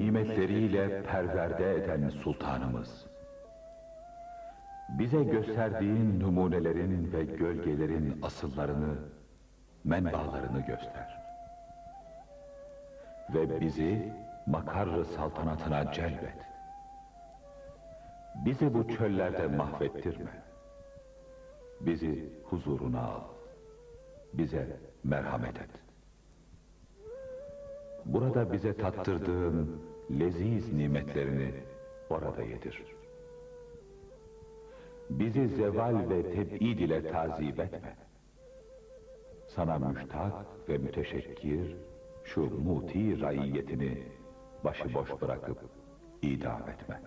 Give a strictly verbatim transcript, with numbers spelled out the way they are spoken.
nimetleriyle perverde eden sultanımız, bize gösterdiğin numunelerin ve gölgelerin asıllarını, menbalarını göster. Ve bizi makarr-ı saltanatına celbet. Bizi bu çöllerde mahvettirme. Bizi huzuruna al. Bize merhamet et. Burada bize tattırdığın leziz nimetlerini orada yedir. Bizi zeval ve teb'id ile tazip etme. Sana müştak ve müteşekkir şu muti raiyetini başıboş bırakıp idam etme.